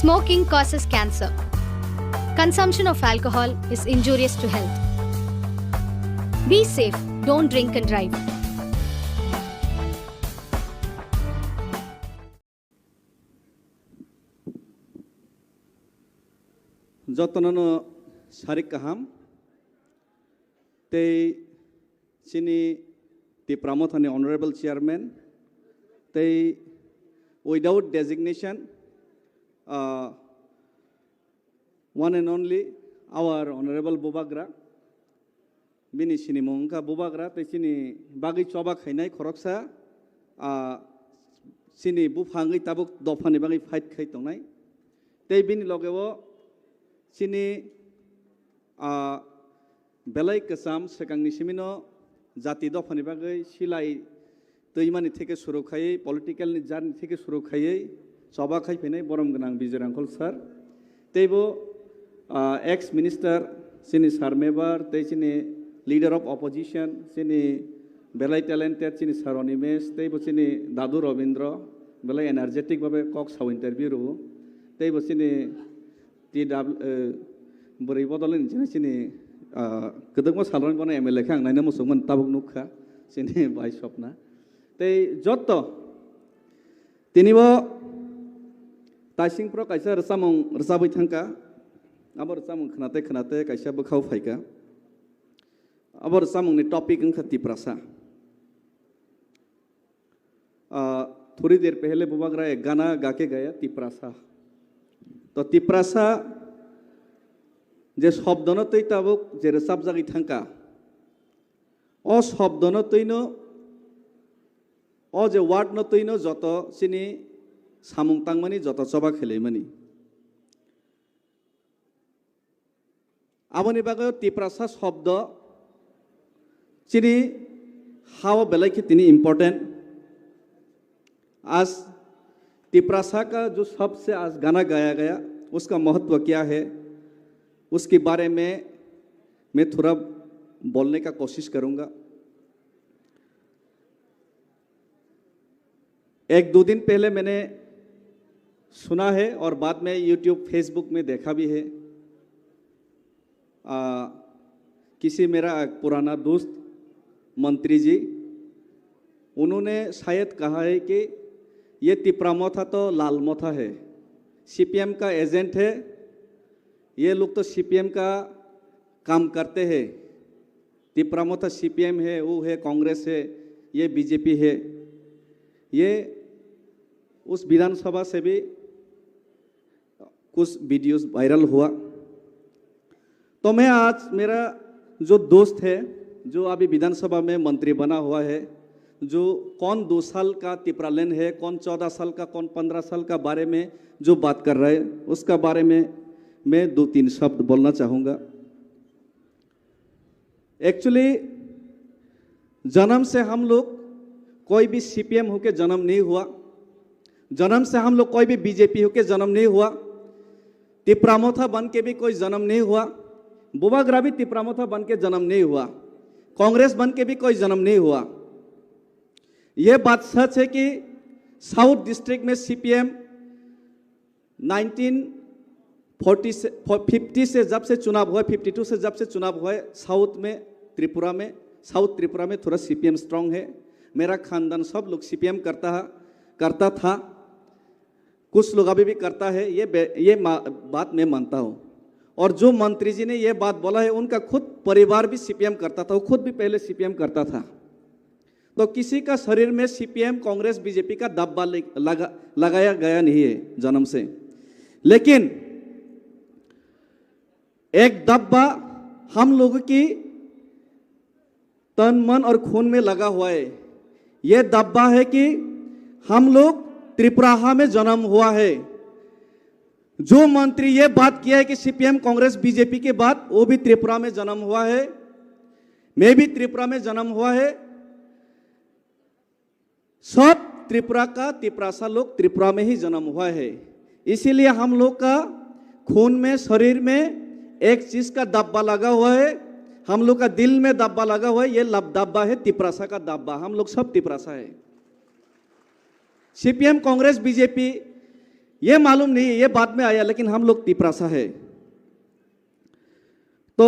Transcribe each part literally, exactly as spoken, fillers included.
Smoking causes cancer. Consumption of alcohol is injurious to health. Be safe, don't drink and drive. Jotono no sarik kaham. Tei chini Tipra Mothani Honorable Chairman, tei without designation, uh, one and only our Honorable Bubagra, bini sinimung wngkha Bubagra, tei chini bagwi choba khainai khoroksa, ah, chini buphangwi tabuk dophani bagwi fight khai tongnai. Tei bini logeo chini, ah, belai kwcham swkangni simino jati dophani bagwi silai twimani theke suru khaiwi, political ni journey theke suru khaiwi choba khai phainai borom gwnang Bijoy Rangkhol sir. Teibo, ah, ex minister chini sir Mebar, tei chini leader of opposition, chini belai talented chini sir Animesh, teibo chini dadu Robindra, belai energetic babe kok sao interview rwo. Teibo chini T W, eh, bwrwi bodol ni chini, chini, ah, kwdwkma salroni bono M L A khe ang naina muchungmani tabuk nukha, chini bai Swapna. Tei jotto tini bo taising pro kaisa rwchapmung rwchapwi thangkha, abo rwchapmung khwnate khwnate kaisa bwkhao phaikha. Abo rwchapmungni topic wngkha Tiprasa. Ah, थोड़ी देर पहले Bubagra ek gana गा के गया Tiprasa. To Tiprasa je shobdono twi tabuk je rwchapjagwi thangkha, o shobdono twino, o je word no twino joto chini samung tangmani, joto choba khelaimani. Aboni bagwi Tiprasa shobdo chini hao belai khe tini important. आज तिपरासा का जो शब्द से आज गाना गाया गया, उसका महत्व क्या है, उसके बारे में मैं थोड़ा बोलने का कोशिश करूँगा। एक दो दिन पहले मैंने सुना है और बाद में YouTube, Facebook में देखा भी है। आ, किसी मेरा एक पुराना दोस्त मंत्री जी, उन्होंने शायद कहा है कि ये तिपरा मोथा तो लाल मोथा है, सीपीएम का एजेंट है, ये लोग तो सीपीएम का काम करते हैं। तिपरा मोथा सीपीएम है, वो है, कांग्रेस है, ये बीजेपी है। ये उस विधानसभा से भी कुछ वीडियोज़ वायरल हुआ। तो मैं आज, मेरा जो दोस्त है, जो अभी विधानसभा में मंत्री बना हुआ है, जो कौन दो साल का तिपरालैंड है, कौन चौदह साल का, कौन पन्द्रह साल का बारे में जो बात कर रहा है, उसका बारे में मैं दो तीन शब्द बोलना चाहूँगा। एक्चुअली, जन्म से हम लोग कोई भी सीपीएम होके जन्म नहीं हुआ, जन्म से हम लोग कोई भी बीजेपी होके जन्म नहीं हुआ, तिपरा मोथा बन के भी कोई जन्म नहीं हुआ, बुबाग्रा भी तिपरा मोथा बन के जन्म नहीं हुआ, कांग्रेस बन के भी कोई जन्म नहीं हुआ। ये बात सच है कि साउथ डिस्ट्रिक्ट में सीपीएम नाइनटीन फोर्टी से, फिफ्टी से जब से चुनाव हुआ, फिफ्टी टू से जब से चुनाव हुआ है, साउथ में, त्रिपुरा में, साउथ त्रिपुरा में थोड़ा सीपीएम स्ट्रांग है। मेरा खानदान सब लोग सीपीएम करता है, करता था, कुछ लोग अभी भी करता है, ये बे-, ये मा-, बात मैं मानता हूँ। और जो मंत्री जी ने ये बात बोला है, उनका खुद परिवार भी सीपीएम करता था, वो खुद भी पहले सीपीएम करता था। तो किसी का शरीर में सीपीएम, कांग्रेस, बीजेपी का दब्बा ले-, लगा, लगाया गया नहीं है जन्म से, लेकिन एक दब्बा हम लोगों की तन, मन और खून में लगा हुआ है। ये दब्बा है कि हम लोग त्रिपुराहा में जन्म हुआ है। जो मंत्री ये बात किया है कि सीपीएम, कांग्रेस, बीजेपी के बाद, वो भी त्रिपुरा में जन्म हुआ है, मैं भी त्रिपुरा में जन्म हुआ है, सब त्रिपुरा का तिपरासा लोग त्रिपुरा में ही जन्म हुआ है। इसीलिए हम लोग का खून में, शरीर में एक चीज का दब्बा लगा हुआ है। हम लोग का दिल में दब्बा लगा हुआ है। ये लब-, दब्बा है तिपरासा का दब्बा। हम लोग सब तिपरासा है। सीपीएम, कांग्रेस, बीजेपी, ये मालूम नहीं, ये बाद में आया, लेकिन हम लोग तिपरासा है। तो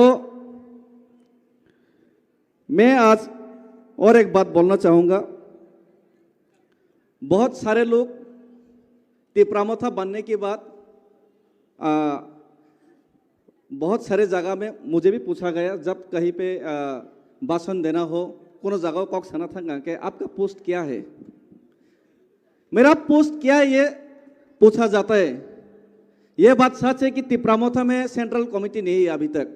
मैं आज और एक बात बोलना चाहूँगा। बहुत सारे लोग तिपरामथा बनने के बाद, आ, बहुत सारे जगह में मुझे भी पूछा गया, जब कहीं पे, आ, भाषण देना हो, कोनो जगह कौक सना था कि आपका पोस्ट क्या है, मेरा पोस्ट क्या है, ये पूछा जाता है। ये बात सच है कि तिपरामथा में सेंट्रल कमेटी नहीं है अभी तक,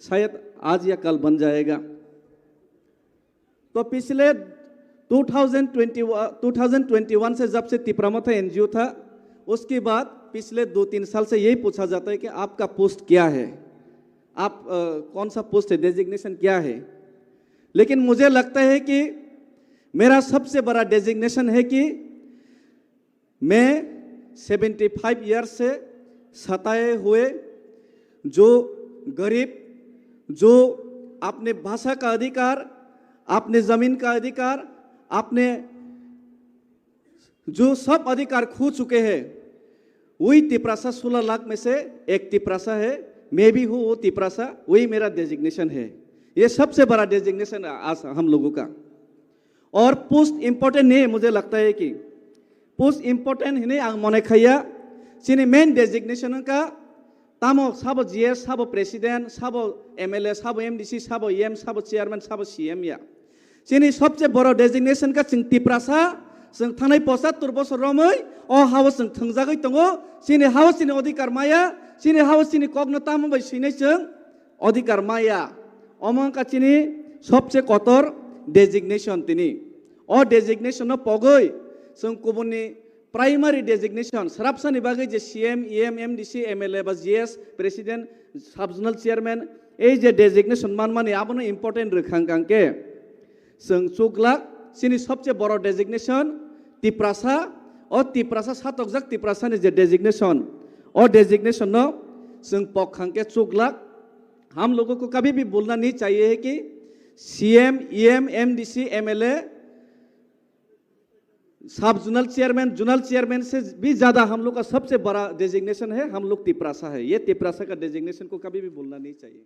शायद आज या कल बन जाएगा। तो पिछले two thousand twenty, two thousand twenty one से जब से तिपरामथा एनजीओ था, उसके बाद पिछले दो तीन साल से यही पूछा जाता है कि आपका पोस्ट क्या है, आप, अ, कौन सा पोस्ट है, डेजिग्नेशन क्या है। लेकिन मुझे लगता है कि मेरा सबसे बड़ा डेजिग्नेशन है कि मैं सेवेंटी फाइव ईयर्स से सताए हुए जो गरीब, जो अपने भाषा का अधिकार, अपने ज़मीन का अधिकार, अपने जो सब अधिकार खो चुके हैं, वही तिपरासा सोलह लाख में से एक तिपरासा है। मैं भी हूँ वो तिपरासा, वही मेरा डेजिग्नेशन है। ये सबसे बड़ा डेजिग्नेशन आज हम लोगों का। और पोस्ट इंपॉर्टेंट नहीं है, मुझे लगता है कि पोस्ट इंपॉर्टेंट ही नहीं, ang mone khaiya, chini main designation ka tamo sabo G S, sabo president, sabo M L A, sabo M D C, sabo E M, sabo chairman, sabo C M ya. Chini sobse boro designation ka chwng Tiprasa, chwng thanai pochattor bosor romwi o hao chwng thwngjagwi tongo, chini hao chini odhikar maya, chini hao chini kokno tamo bai swinai chwng odhikar maya. Omo wngkha chini sobse kotor designation tini. O designation no pogwi chwng kubunni primary designation, srapsani bagwi je C M, E M, M D C, M L A ba G S, President, Sub-Zonal Chairman, ei je designation manmani abono important rwkha hwnkha hwnkhe, chwng chuklak, chini sobse boro designation Tiprasa, o Tiprasa satokjak Tiprasani je designation, o designation no chwng pok hwnkha hwnkhe chuklak. हम लोगों को कभी भी भूलना नहीं चाहिए है कि C M, E M, M D C, M L A, सब जोनल चेयरमैन, जोनल चेयरमैन से भी ज़्यादा हम लोग का सबसे बड़ा डेजिग्नेशन है, हम लोग तिपरासा है। ये तिपरासा का डेजिग्नेशन को कभी भी भूलना नहीं चाहिए।